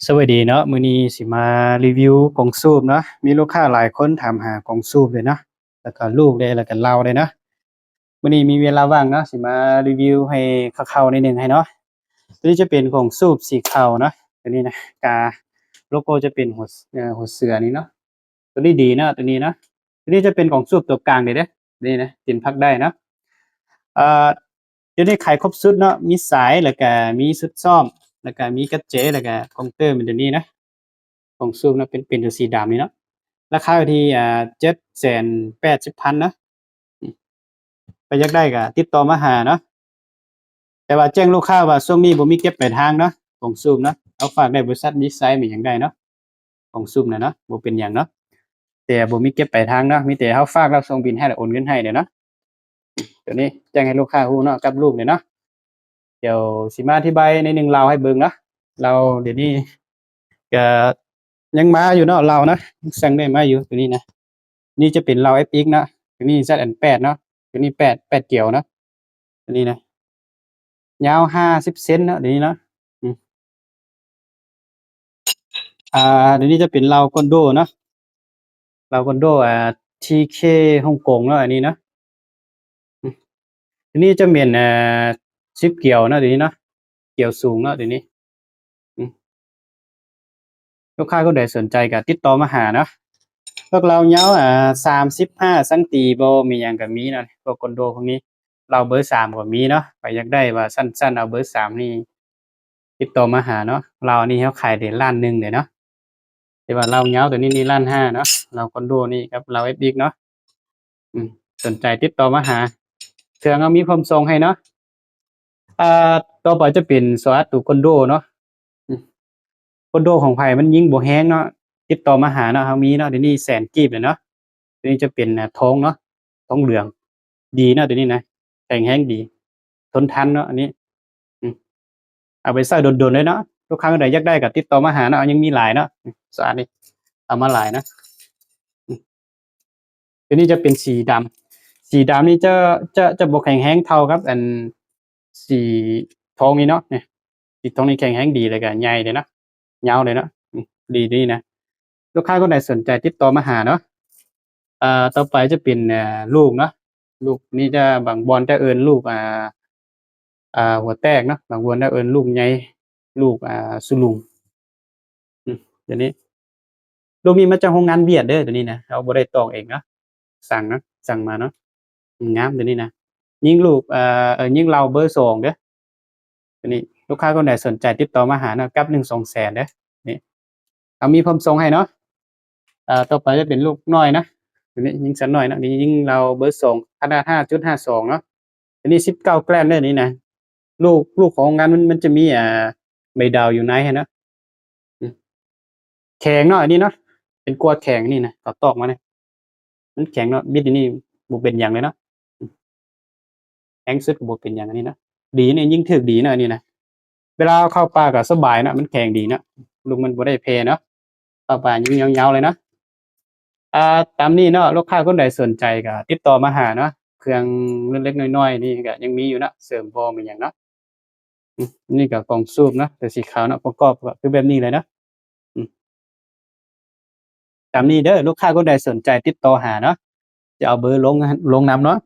ສະບາຍດີເນາະ, ມື້ນີ້ຊິມາຣີວິວກອງສູບເນາະ. ມີລູກຄ້າຫຼາຍຄົນຖາມຫາກອງສູບເດ້ເນາະ, ແລ້ວກໍລູກເດ້ ແລ້ວກໍເລົາເດ້ເນາະ. ມື້ນີ້ມີເວລາວ່າງເນາະ, ຊິມາຣີວິວໃຫ້ຄ່າວໆໜ້ອຍໜຶ່ງໃຫ້ເນາະ. ຕົວນີ້ຈະເປັນກອງສູບສີຂາວເນາະ, ຕົວນີ້ນະ ກາໂລໂກ້ຈະເປັນຫົວ ເອີ ຫົວເສືອນີ້ເນາະ. ຕົວນີ້ດີເນາະ ຕົວນີ້ເນາະ. ຕົວນີ້ຈະເປັນກອງສູບຕົວກາງເດ້ ເດ້ ນີ້ນະ ຕີນພັກໄດ້ເນາະ. ເອີ ດຽວນີ້ຂາຍຄົບຊຸດເນາະ, ມີສາຍ ແລ້ວກະມີຊຸດຊ້ອມ ແລ້ວກະມີກັດເຈ ແລ້ວກະກອງເຕີ ແມ່ນຕົວນີ້ນະ. ກອງສູບເນາະ ເປັນ ເປັນຕົວສີດຳນີ້ເນາະ, ລາຄາຢູ່ທີ່ ອ່າ ເຈັດແສນແປດສິບພັນເນາະ. ໃຜຢາກໄດ້ກໍຕິດຕໍ່ມາຫາເນາະ. ແຕ່ວ່າແຈ້ງລູກຄ້າວ່າຊ່ວງນີ້ບໍ່ມີເກັບປາຍທາງເນາະ, ກອງສູບເນາະ ເຮົາຝາກໄດ້ບໍລິສັດ ມີໄຊ ມີຫຍັງໄດ້ເນາະ, ກອງສູບນະເນາະ ບໍ່ເປັນຫຍັງເນາະ. ແຕ່ບໍ່ມີເກັບປາຍທາງເນາະ, ມີແຕ່ເຮົາຝາກແລ້ວສົ່ງບິນໃຫ້ ແລ້ວໂອນເງິນໃຫ້ເດ້ເນາະ. ຕົວນີ້ແຈ້ງໃຫ້ລູກຄ້າຮູ້ເນາະ ກັບລູກເດ້ເນາະ. ດຽວຊິມາອະທິບາຍໃນໜຶ່ງລາວໃຫ້ເບິ່ງເນາະ. ລາວດຽວນີ້ກະຍັງມາຢູ່ເນາະ, ລາວນະ ຍັງສັ່ງໄດ້ມາຢູ່. ຕົວນີ້ນະ ນີ້ຈະເປັນລາວ ເອັຟເອັກ ເນາະ, ຕົວນີ້ ແຊັດແອນແປດ ເນາະ, ຕົວນີ້ແປດ ແປດກຽວເນາະ. ຕົວນີ້ນະ ຍາວຫ້າສິບເຊັນເນາະ ຕົວນີ້ເນາະ. ອືມ ອ່າ ຕົວນີ້ຈະເປັນລາວກອນໂດເນາະ, ລາວກອນໂດ ອ່າ ທີເຄ ຮົງກົງເນາະ ອັນນີ້ເນາະ. ອືມ ຕົວນີ້ຈະແມ່ນ ເອີ ສິບກຽວເນາະ ຕົວນີ້ເນາະ, ກຽວສູງເນາະ ຕົວນີ້. ອືມ ລູກຄ້າຄົນໃດສົນໃຈກໍຕິດຕໍ່ມາຫາເນາະ. ພວກລາວຍາວ ອ່າ ສາມສິບຫ້າຊັງຕີບໍ່ ມີຫຍັງກໍມີເນາະ, ພວກກອນໂດພວກນີ້ ລາວເບີສາມກໍມີເນາະ. ໃຜຢາກໄດ້ວ່າສັ້ນໆ ເອົາເບີສາມນີ້ ຕິດຕໍ່ມາຫາເນາະ. ລາວນີ້ເຮົາຂາຍໄດ້ລ້ານໜຶ່ງເດ້ເນາະ, ແຕ່ວ່າລາວຍາວຕົວນີ້ນີ້ລ້ານຫ້າເນາະ, ລາວກອນໂດນີ້ກັບລາວ ເອັຟເອັກ ເນາະ. ອືມ ສົນໃຈຕິດຕໍ່ມາຫາ, ເຄື່ອງເຮົາມີພ້ອມສົ່ງໃຫ້ເນາະ. ອ່າ ຕໍ່ໄປຈະເປັນສະອາຕູກອນໂດເນາະ. ອືມ ກອນໂດຂອງໃຜມັນຍິງບໍ່ແຮງເນາະ ຕິດຕໍ່ມາຫາເນາະ, ເຮົາມີເນາະ. ດຽວນີ້ແສນກີບເລີຍເນາະ. ຕົວນີ້ຈະເປັນ ອ່າ ທອງເນາະ, ທອງເຫຼືອງ ດີເນາະ ຕົວນີ້ນະ, ແຂງແຮງດີ ທົນທັນເນາະ ອັນນີ້. ອືມ ເອົາໄປໃຊ້ດົນໆເລີຍເນາະ. ລູກຄ້າຄົນໃດຢາກໄດ້ກໍຕິດຕໍ່ມາຫາເນາະ, ຍັງມີຫຼາຍເນາະ. ອືມ ສະອາດນີ້ເອົາມາຫຼາຍເນາະ. ອືມ ຕົວນີ້ຈະເປັນສີດຳ, ສີດຳນີ້ຈະ ຈະ ຈະບໍ່ແຂງແຮງເທົ່າກັບອັນສີທອງນີ້ເນາະ. ນີ້ ສີທອງນີ້ແຂງແຮງດີ ແລ້ວກໍໃຫຍ່ເດ້ເນາະ, ຍາວເດ້ເນາະ. ອືມ ດີ ດີນະ. ລູກຄ້າຄົນໃດສົນໃຈຕິດຕໍ່ມາຫາເນາະ. ເອີ ຕໍ່ໄປຈະເປັນ ເອີ ລູກເນາະ, ລູກນີ້ຈະ ບາງບ່ອນຈະເອີ້ນລູກ ອ່າ ອ່າ ຫົວແຕກເນາະ, ບາງບ່ອນຈະເອີ້ນລູກໃຫຍ່ ລູກ ອ່າ ສຸລຸງ. ອືມ ຕົວນີ້ ລູກນີ້ມາຈາກໂຮງງານຫວຽດເດີ ຕົວນີ້ນະ, ເຮົາບໍ່ໄດ້ຕອກເອງເນາະ, ສັ່ງເນາະ ສັ່ງມາເນາະ. ງາມຕົວນີ້ນະ, ຍິງລູກ ເອີ ຍິງລາວເບີສອງເດີ. ຕົວນີ້ລູກຄ້າຄົນໃດສົນໃຈຕິດຕໍ່ມາຫາເນາະ, ກັບໜຶ່ງສອງແສນເດີ. ນີ້ ເຮົາມີພ້ອມສົ່ງໃຫ້ເນາະ. ເອີ ຕໍ່ໄປຈະເປັນລູກນ້ອຍນະ, ຕົວນີ້ຍິງສັນນ້ອຍເນາະ, ນີ້ຍິງລາວເບີສອງ ຂະໜາດຫ້າຈຸດຫ້າສອງເນາະ. ຕົວນີ້ສິບເກົ້າແກຣມເດີນີ້ນະ. ລູກ ລູກຂອງໂຮງງານມັນ ມັນຈະມີ ອ່າ ໃບດາວຢູ່ໃນຫັ້ນນະ. ອືມ ແຂງເນາະ ອັນນີ້ເນາະ, ເປັນກົວແຂງນີ້ນະ, ເຂົາຕອກມານີ້ ມັນແຂງເນາະ, ບິດອັນນີ້ບໍ່ເປັນຫຍັງເລີຍເນາະ. ອືມ ແຮງສຸດກໍບໍ່ເປັນຫຍັງ ອັນນີ້ເນາະ, ດີນີ້ ຍິງຖືກດີເນາະ ອັນນີ້ນະ. ເວລາເຮົາເຂົ້າປ່າກໍສະບາຍເນາະ, ມັນແຂງດີເນາະ, ລູກມັນບໍ່ໄດ້ແຜ່ເນາະ. ເຂົ້າປ່າຍິງຍາວໆເລີຍເນາະ. ອ່າ ຕາມນີ້ເນາະ, ລູກຄ້າຄົນໃດສົນໃຈກໍຕິດຕໍ່ມາຫາເນາະ. ເຄື່ອງເລັກໆນ້ອຍໆນີ້ກໍຍັງມີຢູ່ເນາະ, ເສີມບໍ່ມີຫຍັງເນາະ. ອືມ ນີ້ກໍກອງສູບເນາະ, ຕົວສີຂາວເນາະ, ປະກອບກໍຄືແບບນີ້ເລີຍເນາະ. ອືມ ຕາມນີ້ເດີ, ລູກຄ້າຄົນໃດສົນໃຈຕິດຕໍ່ຫາເນາະ, ຈະເອົາເບີລົງ ລົງນຳເນາະ.